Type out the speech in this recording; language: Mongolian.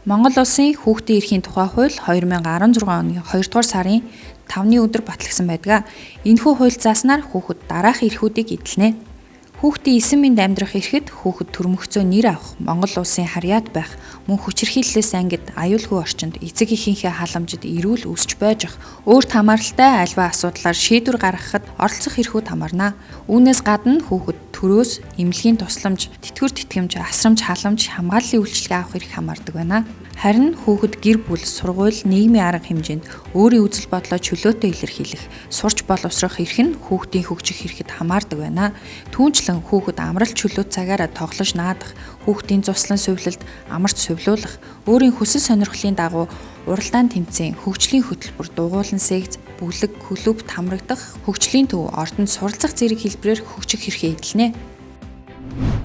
Монгол Улсын хүүхдийн эрхийн тухай хууль 2016 оны 2 дугаар сарын 5-ны өдөр батлагдсан байдаг. Энэхүү хууль зааснаар хүүхэд дараах эрхүүдийг эдлэнэ. Хүүхдийн эсэн мэнд амьдрах эрхэд хүүхэд төрмөгцөө нэр авах, Монгол улсын харьяат байх, мөн хүчирхийллээс ангид аюулгүй орчинд эцэг эхийнхээ халамжид эрүүл өсч байж өөрт хамааралтай альва асуудлаар шийдвэр гаргахад оролцох эрхүүд хамаарна. Үүнээс гадна хүүхэд төрөөс эмнэлгийн тусламж, тэтгэвэр тэтгэмж, асрамж, халамж, хамгааллын үйлчилгээ авах эрх хамаардаг байна. Харин хүүхэд гэр бүл, сургууль, нийгмийн арга хэмжээнд өөрийн үзэл бодлоо чөлөөтэй илэрхийлэх, сурч боловсрох эрх нь хүүхдийн хөгжих эрхэд хамаардаг байна. Түүнчлэн хүүхэд амралт чөлөөт цагаараа тоглож наадах, хүүхдийн зуслан сувилалд амарч сувилуулах, өөрийн хүсэл сонирхлын дагуу уралдаан тэмцээн, хөгжлийн хөтөлбөр, дугуйлан секц, бүлэг, клубт хамрагдах, хөгжлийн төв, ордонд суралцах зэрэг хэлбэрээр хөгжих эрхээ эдлэнэ.